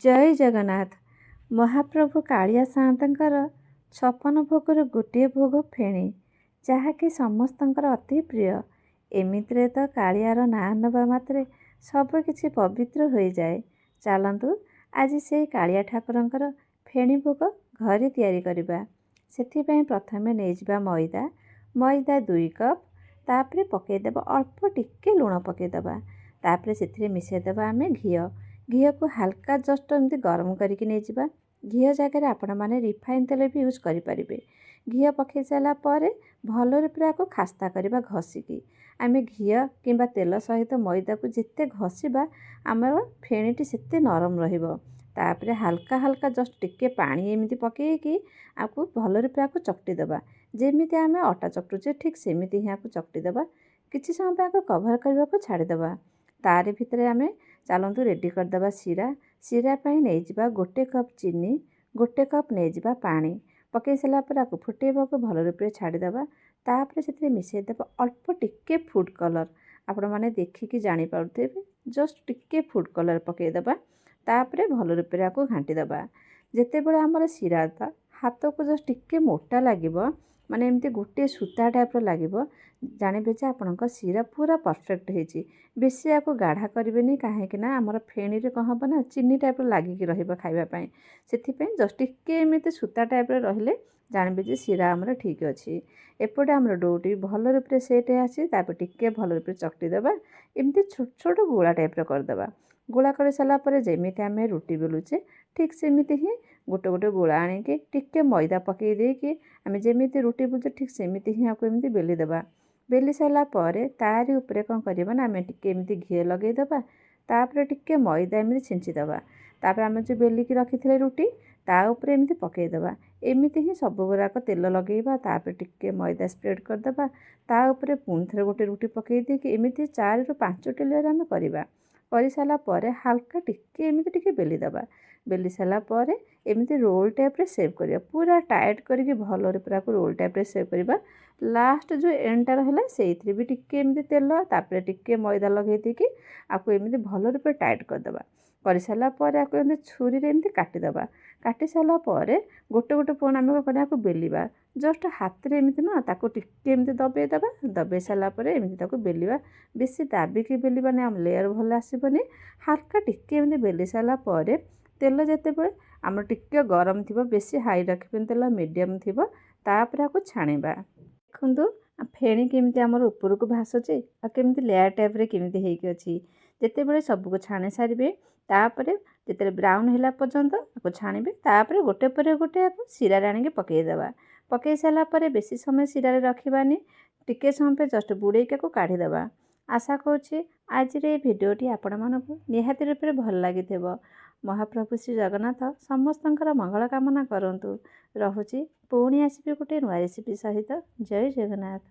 ଜୟ ଜଗନ୍ନାଥ। ମହାପ୍ରଭୁ କାଳିଆ ସାଆନ୍ତଙ୍କର 56 ଭୋଗରୁ ଗୋଟିଏ ଭୋଗ ଫେଣି, ଯାହାକି ସମସ୍ତଙ୍କର ଅତି ପ୍ରିୟ। ଏମିତିରେ ତ କାଳିଆର ନାଁ ନେବା ମାତ୍ରେ ସବୁକିଛି ପବିତ୍ର ହୋଇଯାଏ। ଚାଲନ୍ତୁ, ଆଜି ସେଇ କାଳିଆ ଠାକୁରଙ୍କର ଫେଣି ଭୋଗ ଘରେ ତିଆରି କରିବା। ସେଥିପାଇଁ ପ୍ରଥମେ ନେଇଯିବା ମଇଦା। ମଇଦା 2 କପ୍। ତାପରେ ପକାଇଦେବା ଅଳ୍ପ ଟିକେ ଲୁଣ ପକାଇଦେବା। ତାପରେ ସେଥିରେ ମିଶାଇଦେବା ଆମେ ଘିଅ। ଘିଅକୁ ହାଲକା ଜଷ୍ଟ ଏମିତି ଗରମ କରିକି ନେଇଯିବା। ଘିଅ ଜାଗାରେ ଆପଣମାନେ ରିଫାଇନ୍ ତେଲ ବି ୟୁଜ୍ କରିପାରିବେ। ଘିଅ ପକାଇ ସାରିଲା ପରେ ଭଲରେ ପୁରା ଆକୁ ଖାସ୍ତା କରିବା ଘଷିକି। ଆମେ ଘିଅ କିମ୍ବା ତେଲ ସହିତ ମଇଦାକୁ ଯେତେ ଘଷିବା, ଆମର ଫେଣିଟି ସେତେ ନରମ ରହିବ। ତାପରେ ହାଲକା ହାଲକା ଜଷ୍ଟ ଟିକେ ପାଣି ଏମିତି ପକାଇକି ଆକୁ ଭଲରେ ପୁରା ଆକୁ ଚକଟି ଦେବା। ଯେମିତି ଆମେ ଅଟା ଚକଟୁଛେ, ଠିକ୍ ସେମିତି ହିଁ ଆକୁ ଚକଟି ଦେବା। କିଛି ସମୟ ପାଇଁ ଆକୁ କଭର୍ କରିବାକୁ ଛାଡ଼ିଦେବା। ତାରି ଭିତରେ ଆମେ ଚାଲନ୍ତୁ ରେଡ଼ି କରିଦେବା ଶିରା। ଶିରା ପାଇଁ ନେଇଯିବା 1 କପ୍ ଚିନି, 1 କପ୍ ନେଇଯିବା ପାଣି। ପକାଇ ସାରିଲା ପରେ ଆକୁ ଫୁଟେଇବାକୁ ଭଲ ରୂପରେ ଛାଡ଼ିଦେବା। ତାପରେ ସେଥିରେ ମିଶାଇ ଦେବା ଅଳ୍ପ ଟିକେ ଫୁଡ଼୍ କଲର୍। ଆପଣମାନେ ଦେଖିକି ଜାଣିପାରୁଥିବେ। ଜଷ୍ଟ ଟିକେ ଫୁଡ଼୍ କଲର୍ ପକାଇଦେବା। ତାପରେ ଭଲ ରୂପରେ ଆକୁ ଘାଣ୍ଟିଦେବା। ଯେତେବେଳେ ଆମର ଶିରାଟା ହାତକୁ ଜଷ୍ଟ ଟିକେ ମୋଟା ଲାଗିବ, ମାନେ ଏମିତି ଗୋଟିଏ ସୂତା ଟାଇପ୍ର ଲାଗିବ, ଜାଣିବେ ଯେ ଆପଣଙ୍କ ଶିରା ପୁରା ପରଫେକ୍ଟ ହେଇଛି। ବେଶୀ ଆକୁ ଗାଢ଼ା କରିବେନି, କାହିଁକି ନା ଆମର ଫେଣିରେ କ'ଣ ହେବ ନା ଚିନି ଟାଇପ୍ର ଲାଗିକି ରହିବ ଖାଇବା ପାଇଁ। ସେଥିପାଇଁ ଜଷ୍ଟ ଟିକେ ଏମିତି ସୂତା ଟାଇପ୍ର ରହିଲେ ଜାଣିବେ ଯେ ଶିରା ଆମର ଠିକ୍ ଅଛି। ଏପଟେ ଆମର ଡୋଟି ଭଲ ରୂପରେ ସେଟ୍ ଆସିଛି। ତାପରେ ଟିକେ ଭଲ ରୂପରେ ଚକଟି ଦେବା। ଏମିତି ଛୋଟ ଛୋଟ ଗୋଳା ଟାଇପ୍ର କରିଦେବା। ଗୋଳା କରିସାରିଲା ପରେ ଯେମିତି ଆମେ ରୁଟି ବେଲୁଛେ, ଠିକ୍ ସେମିତି ହିଁ ଗୋଟେ ଗୋଟେ ଗୋଳା ଆଣିକି ଟିକେ ମଇଦା ପକାଇ ଦେଇକି ଆମେ ଯେମିତି ରୁଟି ବେଲୁଛେ, ଠିକ୍ ସେମିତି ହିଁ ଆକୁ ଏମିତି ବେଲି ଦେବା। ବେଲି ସାରିଲା ପରେ ତାରି ଉପରେ କ'ଣ କରିବା ନା ଆମେ ଟିକେ ଏମିତି ଘିଅ ଲଗାଇଦେବା। ତାପରେ ଟିକେ ମଇଦା ଏମିତି ଛିଞ୍ଚିଦେବା। ତାପରେ ଆମେ ଯେଉଁ ବେଲିକି ରଖିଥିଲେ ରୁଟି, ତା ଉପରେ ଏମିତି ପକାଇଦେବା। ଏମିତି ହିଁ ସବୁ ଗୁଡ଼ାକ ତେଲ ଲଗାଇବା, ତାପରେ ଟିକେ ମଇଦା ସ୍ପ୍ରେଡ଼୍ କରିଦେବା। ତା ଉପରେ ପୁଣି ଥରେ ଗୋଟେ ରୁଟି ପକାଇ ଦେଇକି ଏମିତି 4ରୁ 5ଟି ଲେୟର୍ ଆମେ କରିବା। କରିସାରିଲା ପରେ ହାଲକା ଟିକେ ଏମିତି ଟିକେ ବେଲିଦେବା। ବେଲି ସାରିଲା ପରେ ଏମିତି ରୋଲ୍ ଟାଇପ୍ରେ ସେପ୍ କରିବା। ପୁରା ଟାଇଟ୍ କରିକି ଭଲରେ ପୁରାକୁ ରୋଲ୍ ଟାଇପ୍ରେ ସେପ୍ କରିବା। ଲାଷ୍ଟ ଯେଉଁ ଏଣ୍ଡଟା ରହିଲା, ସେଇଥିରେ ବି ଟିକେ ଏମିତି ତେଲ, ତାପରେ ଟିକେ ମଇଦା ଲଗାଇ ଦେଇକି ଆକୁ ଏମିତି ଭଲରେ ପୁରା ଟାଇଟ୍ କରିଦେବା। କରିସାରିଲା ପରେ ଆକୁ ଏମିତି ଛୁରୀରେ ଏମିତି କାଟିଦେବା। କାଟି ସାରିଲା ପରେ ଗୋଟେ ଗୋଟେ ଫୋନ୍ ଆମେ କ'ଣ କରିବା, ଆକୁ ବେଲିବା। ଜଷ୍ଟ ହାତରେ ଏମିତି ନୁହଁ, ତାକୁ ଟିକେ ଏମିତି ଦବେଇ ଦେବା। ଦବେଇ ସାରିଲା ପରେ ଏମିତି ତାକୁ ବେଲିବା। ବେଶୀ ଦାବିକି ବେଲିବାନି, ଆମ ଲେୟର୍ ଭଲ ଆସିବନି। ହାଲକା ଟିକେ ଏମିତି ବେଲି ସାରିଲା ପରେ ତେଲ ଯେତେବେଳେ ଆମର ଟିକେ ଗରମ ଥିବ, ବେଶୀ ହାଇ ରଖିବେନି, ତେଲ ମିଡ଼ିୟମ୍ ଥିବ, ତାପରେ ଆକୁ ଛାଣିବା। ଦେଖନ୍ତୁ, ଫେଣି କେମିତି ଆମର ଉପରକୁ ଭାସୁଛି ଆଉ କେମିତି ଲେୟାର ଟାଇପ୍ରେ କେମିତି ହେଇକି ଅଛି। ଯେତେବେଳେ ସବୁକୁ ଛାଣି ସାରିବେ, ତାପରେ ଯେତେବେଳେ ବ୍ରାଉନ୍ ହେଲା ପର୍ଯ୍ୟନ୍ତ ଆକୁ ଛାଣିବେ। ତାପରେ ଗୋଟେ ପରେ ଗୋଟେ ଆକୁ ଶିରାରେ ଆଣିକି ପକାଇଦେବା। ପକାଇ ସାରିଲା ପରେ ବେଶୀ ସମୟ ଶିରାରେ ରଖିବାନି, ଟିକେ ସମୟ ପାଇଁ ଜଷ୍ଟ ବୁଡ଼େଇକି ଆକୁ କାଢ଼ିଦେବା। ଆଶା କରୁଛି ଆଜିର ଏ ଭିଡ଼ିଓଟି ଆପଣମାନଙ୍କୁ ନିହାତି ରୂପରେ ଭଲ ଲାଗିଥିବ। ମହାପ୍ରଭୁ ଶ୍ରୀ ଜଗନ୍ନାଥ ସମସ୍ତଙ୍କର ମଙ୍ଗଳ କାମନା କରନ୍ତୁ। ରହୁଛି, ପୁଣି ଆସିବି ଗୋଟେ ନୂଆ ରେସିପି ସହିତ। ଜୟ ଜଗନ୍ନାଥ।